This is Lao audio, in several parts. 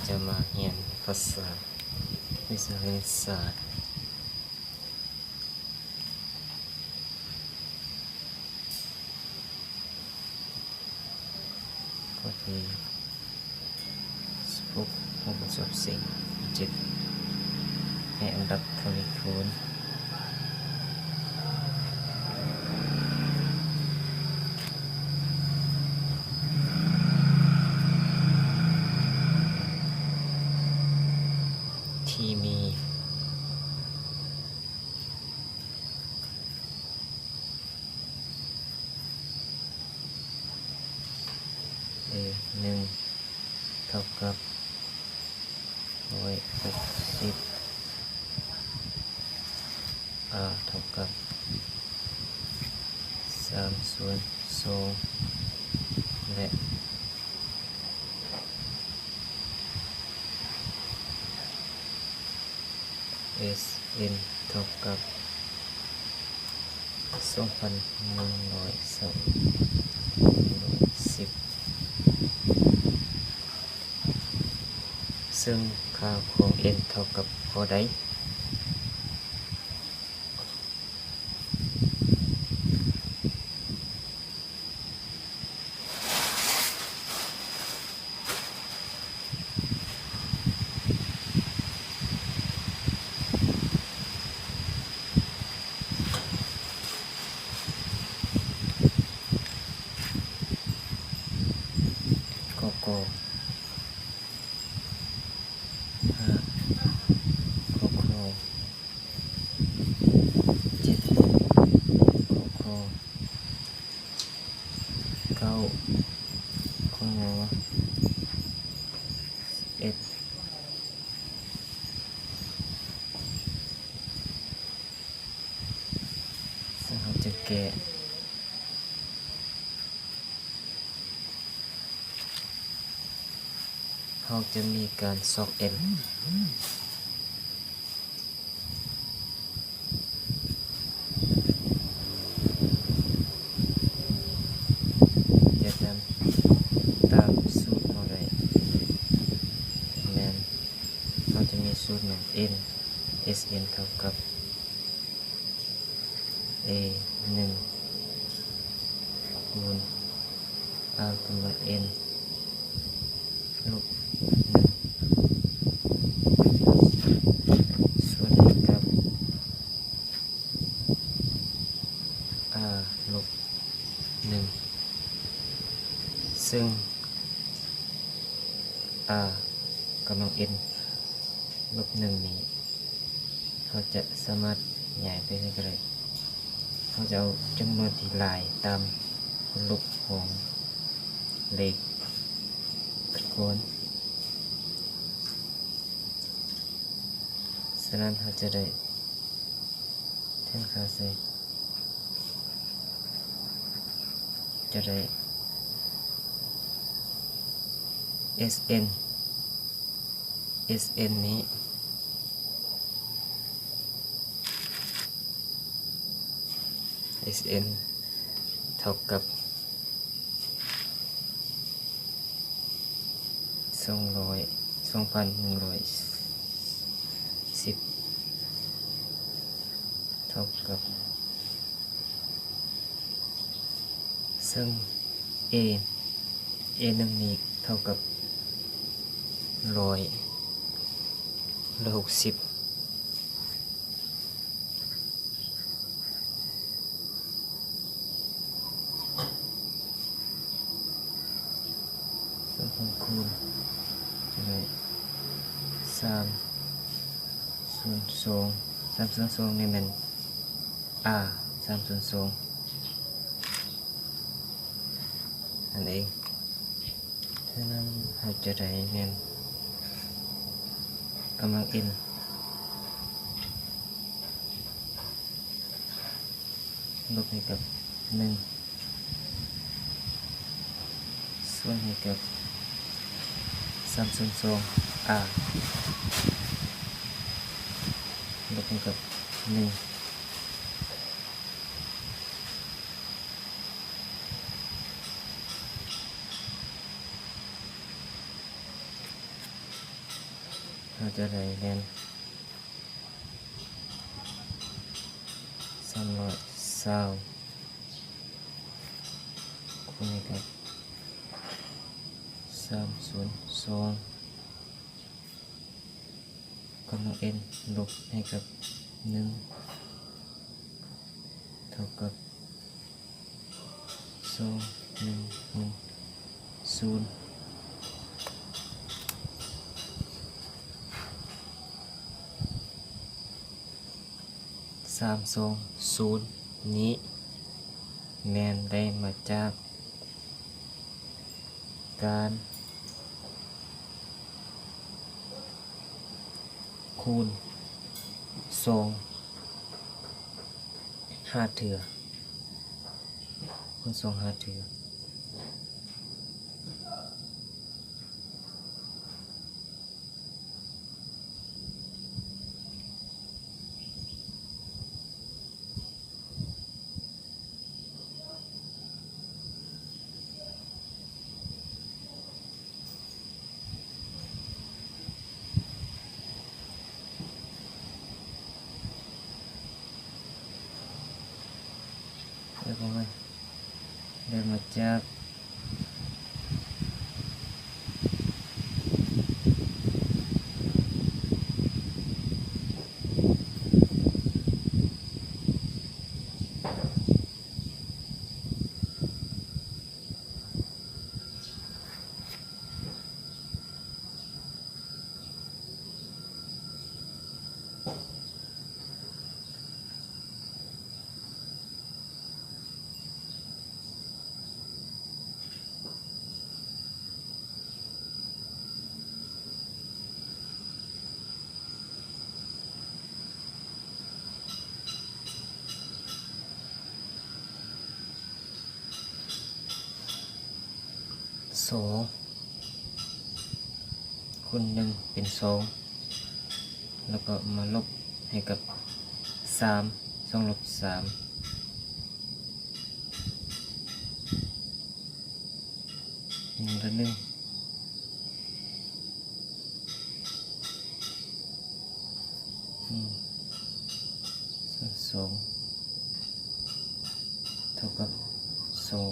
ຈະມາຮຽນພາສາ ວິຊາຄະນິດສາດ ຂໍ້ທີສິບຫົກ ຮູບປະກອບສ່ວນເປັນເຈັດ ໃຫ້ອັນດັບທະວີຄູນ ທີ່ມີ ເອ ໜຶ່ງ ເທົ່າກັບ ຮ້ອຍຫົກສິບ ອາ ເທົ່າກັບ ສາມສ່ວນສອງ ແລະ ເອສເອັນ ເທົ່າກັບ ສອງພັນໜຶ່ງຮ້ອຍຊາວ ໜຶ່ງຮ້ອຍສິບ ເຊິ່ງຄ່າຂອງເອັນເທົ່າກັບຂໍ້ໃດ? ກ ກ ຫ້າ ກ ຂ ເຈັດ ກ ຂ ເກົ້າ ກ ງ ສິບເອັດ ເຊິ່ງເຮົາຈະແກ້ ເຮົາຈະມີການຊອກເອັນ ຈະນຳຕາມສູດເຮົາໄດ້ ແມ່ນ ເຮົາຈະມີສູດແມ່ນ ເອັນ ເອສເອັນ ເທົ່າກັບ ເອ ໜຶ່ງ ຄູນ ອາ ກຳລັງ ເອັນ ລົບ ໜຶ່ງ ສ່ວນໃຫ້ກັບ ອາ ລົບ ໜຶ່ງ ເຊິ່ງ ອາ ກຳລັງ ເອັນ ລົບ ໜຶ່ງ ນີ້ ເຮົາຈະສາມາດຍ້າຍໄປໃສກໍໄດ້. ເຮົາຈະເອົາຈຳນວນທີ່ຫຼາຍຕາມຜົນລົບຂອງເລກຕະກອນ. ສະນັ້ນເຮົາຈະໄດ້ແທນຄ່າໃສ່ ຈະໄດ້ ເອສເອັນ ເອສເອັນນີ້ ເອສເອັນ ເທົ່າກັບ ສອງຮ້ອຍ ສອງພັນໜຶ່ງຮ້ອຍສິບ ເທົ່າກັບ ເຊິ່ງ ເອ ເອໜຶ່ງນີ້ເທົ່າກັບ ຮ້ອຍ ຮ້ອຍຫົກສິບ ສ່ວນຂອງຄູນ ຈະໄດ້ ສາມສ່ວນສອງ ສາມສ່ວນສອງນີ້ແມ່ນ ອາ ສາມສ່ວນສອງ ນັ້ນເອງ. ສະນັ້ນເຮົາຈະໄດ້ແມ່ນ ກຳລັງ ເອັນ ລົບໃຫ້ກັບ ໜຶ່ງ ສ່ວນໃຫ້ກັບ ສາມສ່ວນສອງ ອາ ລົບໃຫ້ກັບ ໜຶ່ງ. ເຮົາຈະໄດ້ແມ່ນສາມຮ້ອຍຊາວ ຄູນໃຫ້ກັບສາມສູນສອງ ກຳລັງ n ລົບໃຫ້ກັບໜຶ່ງ ເທົ່າກັບສອງໜຶ່ງໜຶ່ງສູນ ສາມສອງສູນນີ້ແມ່ນໄດ້ມາຈາກ ການຄູນສອງຫ້າເທື່ອ ຄູນສອງຫ້າເທື່ອ. ແລ້ວກໍມາ ໄດ້ມາຈາກ ສອງ ຄູນໜຶ່ງເປັນສອງ ແລ້ວກໍມາລົບໃຫ້ກັບສາມ ສອງລົບສາມ ໜຶ່ງລະໜຶ່ງ ໜຶ່ງສ່ວນສອງ ເທົ່າກັບສອງ.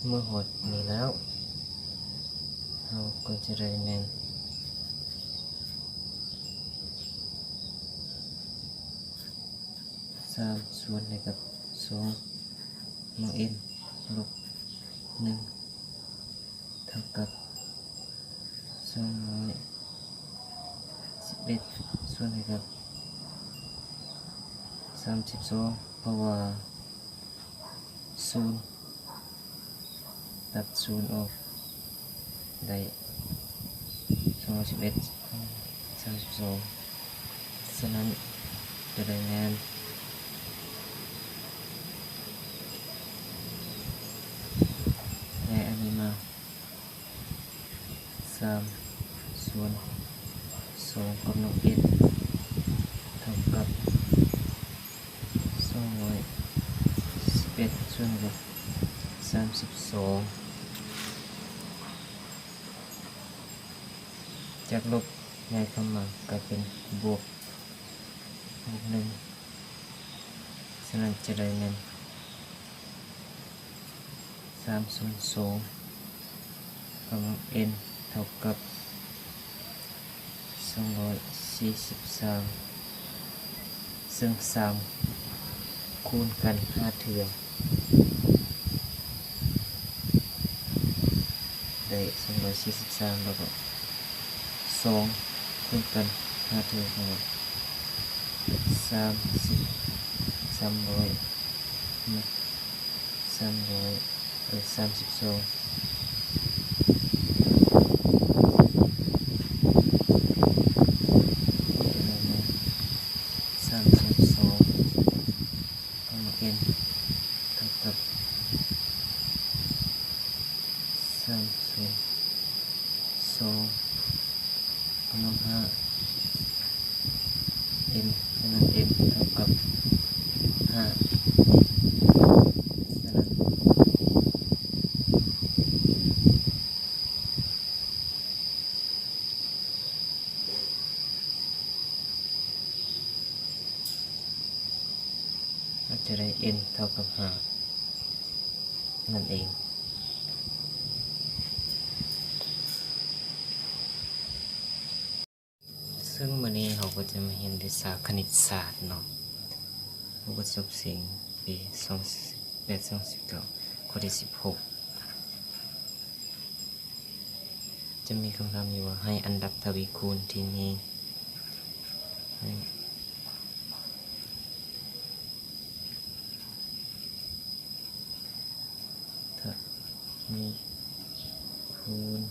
ເມື່ອຮອດນີ້ແລ້ວ ເຮົາກໍຈະໄດ້ແມ່ນ ສາມສ່ວນໃຫ້ກັບສອງ ເນາະ n ລົບໜຶ່ງ ເທົ່າກັບສອງຮ້ອຍສິບເອັດ ສ່ວນໃຫ້ກັບສາມສິບສອງ ເພາະວ່າສູນຕັດສູນອອກໄດ້ສອງຮ້ອຍສິບເອັດ ສາມສິບສອງ ສະນັ້ນຈະໄດ້ແມ່ນ ແລະ ອັນນີ້ມາ ສາມສ່ວນສອງ ກຳລັງ n ເທົ່າກັບສອງຮ້ອຍສິບເອັດ ສ່ວນກັບສາມສິບສອງ ຈາກລົບຍ້າຍເຂົ້າມາກາຍເປັນບວກ ບວກໜຶ່ງ ສະນັ້ນຈະໄດ້ແມ່ນ ສາມສ່ວນສອງ ກຳລັງ n ເທົ່າກັບສອງຮ້ອຍສີ່ສິບສາມ ເຊິ່ງສາມຄູນກັນຫ້າເທື່ອ ໄດ້ ສອງຮ້ອຍສີ່ສິບສາມ ແລ້ວກໍສອງຄູນກັນ ຫາເທົ່າກັບສາມສິບ ສາມຮ້ອຍ ສາມຮ້ອຍ ເອີ ສາມສິບສອງ ສາມສິບສອງ ເອົາມາ n ເທົ່າກັບ ສາມສ່ວນສອງ ກຳລັງຫ້າ n ສະນັ້ນ n ເທົ່າກັບຫ້າ ສະນັ້ນ ເຮົາຈະໄດ້ n ເທົ່າກັບຫ້ານັ້ນເອງ. ເຊິ່ງມື້ນີ້ເຮົາກໍຈະມາຮຽນວິຊາຄະນິດສາດເນາະ, ບົດຈົບເສັງປີສອງພັນສິບແປດ ສອງພັນສິບເກົ້າ ຂໍ້ທີສິບຫົກ ຈະມີຄຳຖາມຢູ່ວ່າ ໃຫ້ອັນດັບທະວີຄູນທີ່ມີ ໃຫ້ທະວີຄູນ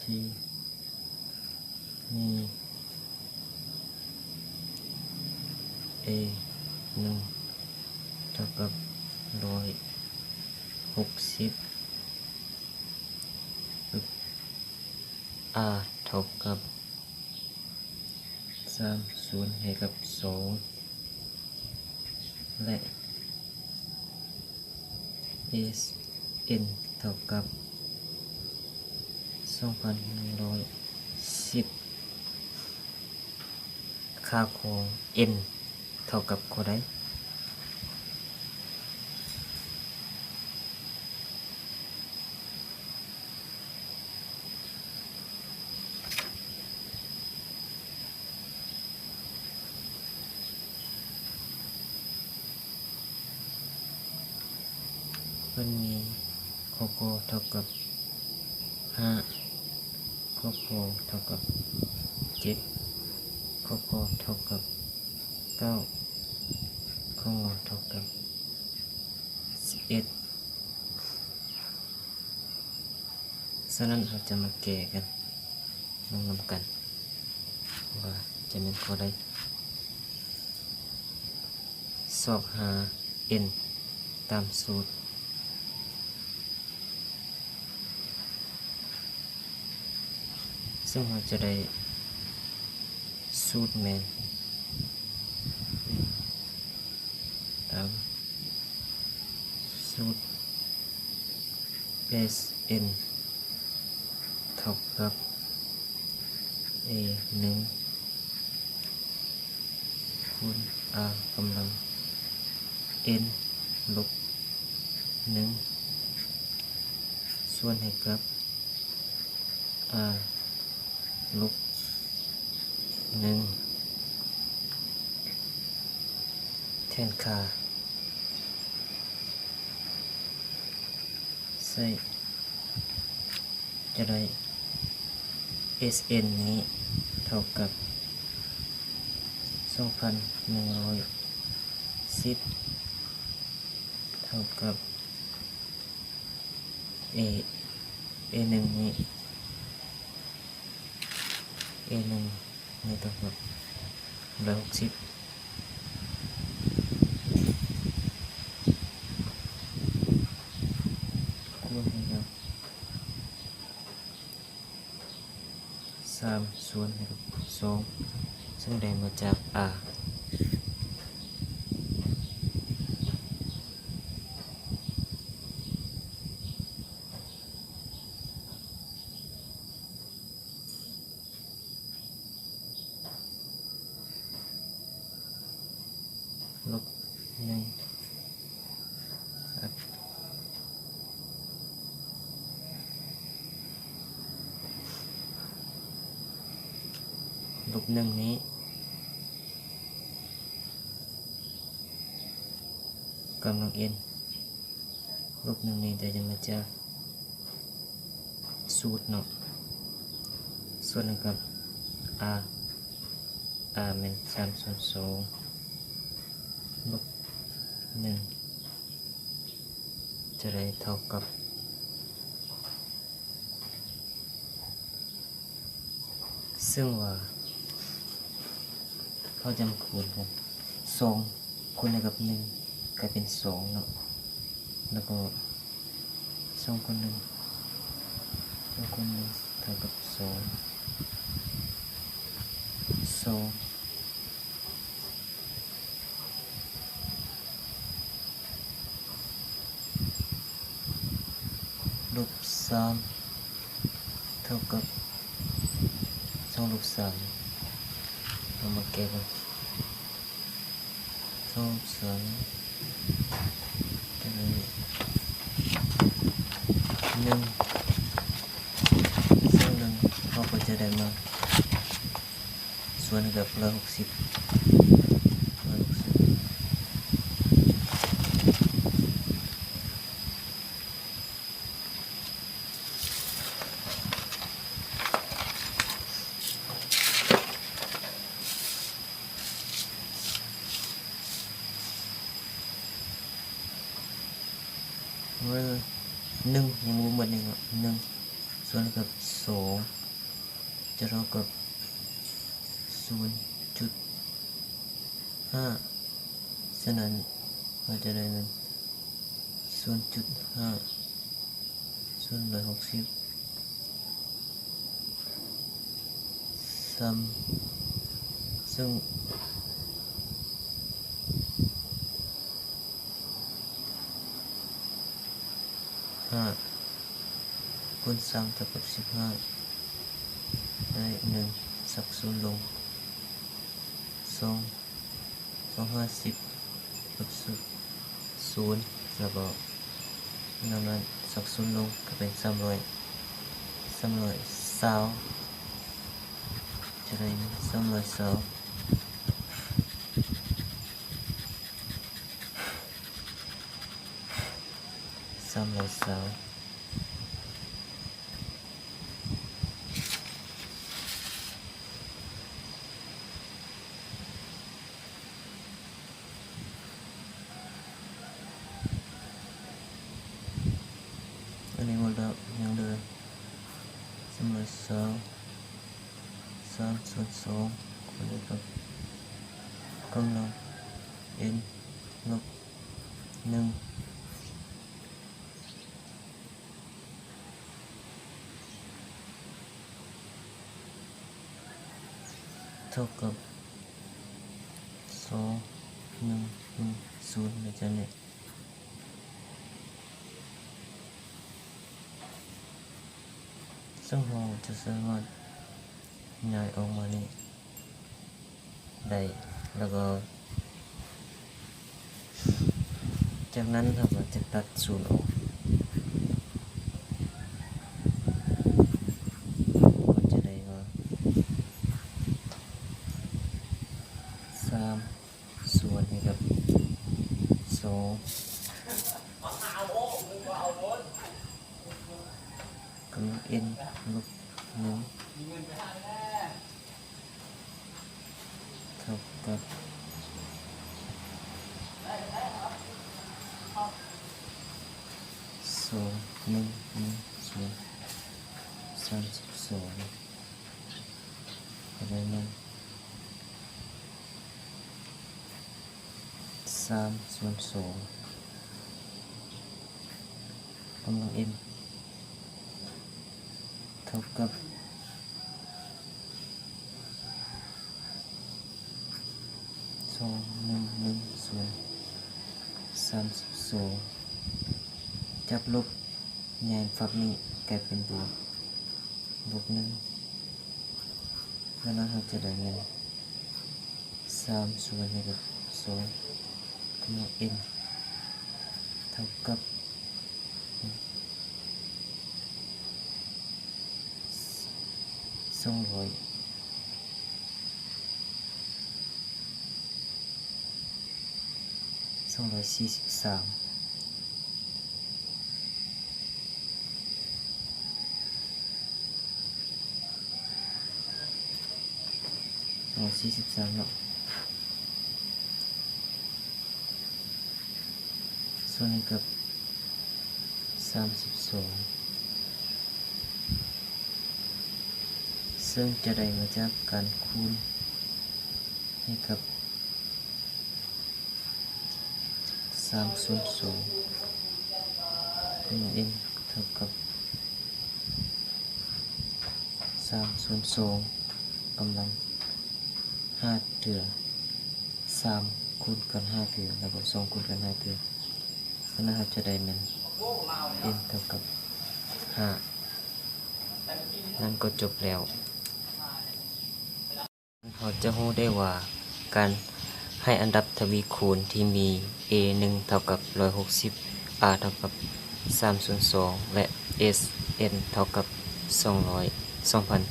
ທີ່ມີ a ໜຶ່ງເທົ່າກັບຮ້ອຍຫົກສິບ r ເທົ່າກັບສາມສ່ວນໃຫ້ກັບສອງ ແລະ s n ເທົ່າກັບສອງພັນໜຶ່ງຮ້ອຍສິບ ຄ່າຂອງ n ເທົ່າກັບຂໍ້ໃດ? ເພິ່ນມີ ຂ ກ ເທົ່າກັບຫ້າ ຂ ຂ ເທົ່າກັບເຈັດ ຂ ຂ ເທົ່າກັບເກົ້າ ຂ ງ ເທົ່າກັບສິບເອັດ. ສະນັ້ນ ເຮົາຈະມາແກ້ກັນເບິ່ງນຳກັນ ວ່າຈະແມ່ນຂໍ້ໃດ. ຊອກຫາ n ຕາມສູດ ເຊິ່ງເຮົາຈະໄດ້ສູດແມ່ນ ຕາມສູດ s n ເທົ່າກັບ a ໜຶ່ງ ຄູນ r ກຳລັງ n ລົບໜຶ່ງ ສ່ວນໃຫ້ກັບ r ລົບໜຶ່ງ ແທນຄ່າ ໃສ່ ຈະໄດ້ s n ນີ້ເທົ່າກັບສອງພັນໜຶ່ງຮ້ອຍສິບ ເທົ່າກັບ a a ໜຶ່ງນີ້ a ໜຶ່ງນີ້ເທົ່າກັບຮ້ອຍຫົກສິບ ຄູນໃຫ້ກັບ ສາມສ່ວນໃຫ້ກັບສອງ ເຊິ່ງໄດ້ມາຈາກ r. ລົບໜຶ່ງ ລົບໜຶ່ງນີ້ ກຳລັງ n ລົບໜຶ່ງນີ້ໄດ້ຈະມາຈາກສູດເນາະ ສ່ວນກັບ R R ແມ່ນສາມສ່ວນສອງ ລົບໜຶ່ງ ຈະໄດ້ເທົ່າກັບ ເຊິ່ງວ່າເຮົາຈະມາຄູນກັນ ສອງຄູນໃຫ້ກັບໜຶ່ງກາຍເປັນສອງເນາະ ແລ້ວກໍສອງຄູນໜຶ່ງ ສອງຄູນໜຶ່ງເທົ່າກັບສອງ ສອງ ລົບສາມ ເທົ່າກັບສອງລົບສາມ ເຮົາມາແກ້ເບິ່ງ ສອງລົບສາມ ຈະໄດ້ໜຶ່ງ ສອງໜຶ່ງ ເຮົາກໍຈະໄດ້ມາ ສ່ວນກັບຮ້ອຍຫົກສິບ ຮ້ອຍຫົກສິບ ເອີ ໜຶ່ງ ຍັງບໍ່ໝົດນີ້ເນາະ ໜຶ່ງ ສ່ວນກັບສອງ ຈະເທົ່າກັບສູນຈຸດຫ້າ ສະນັ້ນ ເຮົາຈະໄດ້ເປັນສູນຈຸດຫ້າ ສ່ວນຮ້ອຍຫົກສິບ ສ່ຳ ເຊິ່ງ ຫ້າຄູນສາມເທົ່າກັບສິບຫ້າ ໄດ້ໜຶ່ງ ສັກສູນລົງ ສອງ ສອງຫ້າສິບ ລົບສູນ ແລ້ວກໍນຳນັ້ນສັກສູນລົງ ກໍເປັນສາມຮ້ອຍ ສາມຮ້ອຍຊາວ ຈະໄດ້ສາມຮ້ອຍຊາວ ສາມຮ້ອຍຊາວ. ອັນນີ້ໝົດແລ້ວ ຍັງເຫຼືອສາມຮ້ອຍຊາວ ສາມສ່ວນສອງ ຄູນກັບກຳລັງ n ລົບໜຶ່ງ ເທົ່າກັບສອງ ໜຶ່ງ ໜຶ່ງ ສູນ ແລະ ຈະເລກ ເຊິ່ງເຮົາຈະສາມາດຍ້າຍອອກມານີ້ ໄດ້ ແລ້ວກໍຈາກນັ້ນເຮົາກໍຈະຕັດສູນອອກ ມັນຈະໄດ້ວ່າ ສາມ ສ່ວນໃຫ້ກັບ ສອງ ກຳລັງ n ລົບໜຶ່ງ ເທົ່າກັບ ສອງ ໜຶ່ງ ໜຶ່ງ ສູນ ສາມສິບສອງ ເທົ່າໃດນັ້ນ ສາມສ່ວນສອງ ກຳລັງ n ເທົ່າກັບ ສອງ ໜຶ່ງ ໜຶ່ງ ສູນ ສາມສິບສອງ ຈັບລົບ ຍ້າຍຝັ່ງນີ້ກາຍເປັນບວກ ບວກໜຶ່ງ ແລ້ວເຮົາຈະໄດ້ເປັນ ສາມສ່ວນໃຫ້ກັບສອງ ກຳລັງ n ເທົ່າກັບ ສອງຮ້ອຍ ສອງຮ້ອຍສີ່ສິບສາມ ຂອງສີ່ສິບສາມເນາະ ສ່ວນໃຫ້ກັບສາມສິບສອງ ເຊິ່ງຈະໄດ້ມາຈາກການຄູນໃຫ້ກັບ ສາມສ່ວນສອງ ເປັນ n ເທົ່າກັບສາມສ່ວນສອງກຳລັງຫ້າເທື່ອ ສາມຄູນກັນຫ້າເທື່ອ ແລ້ວກໍສອງຄູນກັນຫ້າເທື່ອ. ສະນັ້ນເຮົາຈະໄດ້ແມ່ນ n ເທົ່າກັບຫ້າ. ນັ້ນກໍຈົບແລ້ວ. ເຮົາຈະຮູ້ໄດ້ວ່າ ການໃຫ້ອັນດັບທະວີຄູນທີ່ມີ a ໜຶ່ງເທົ່າກັບຮ້ອຍຫົກສິບ r ເທົ່າກັບສາມສ່ວນສອງ ແລະ s n ເທົ່າກັບສອງຮ້ອຍ ສອງພັນ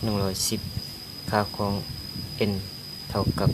ໜຶ່ງຮ້ອຍສິບ ຄ່າຂອງ n ເທົ່າກັບ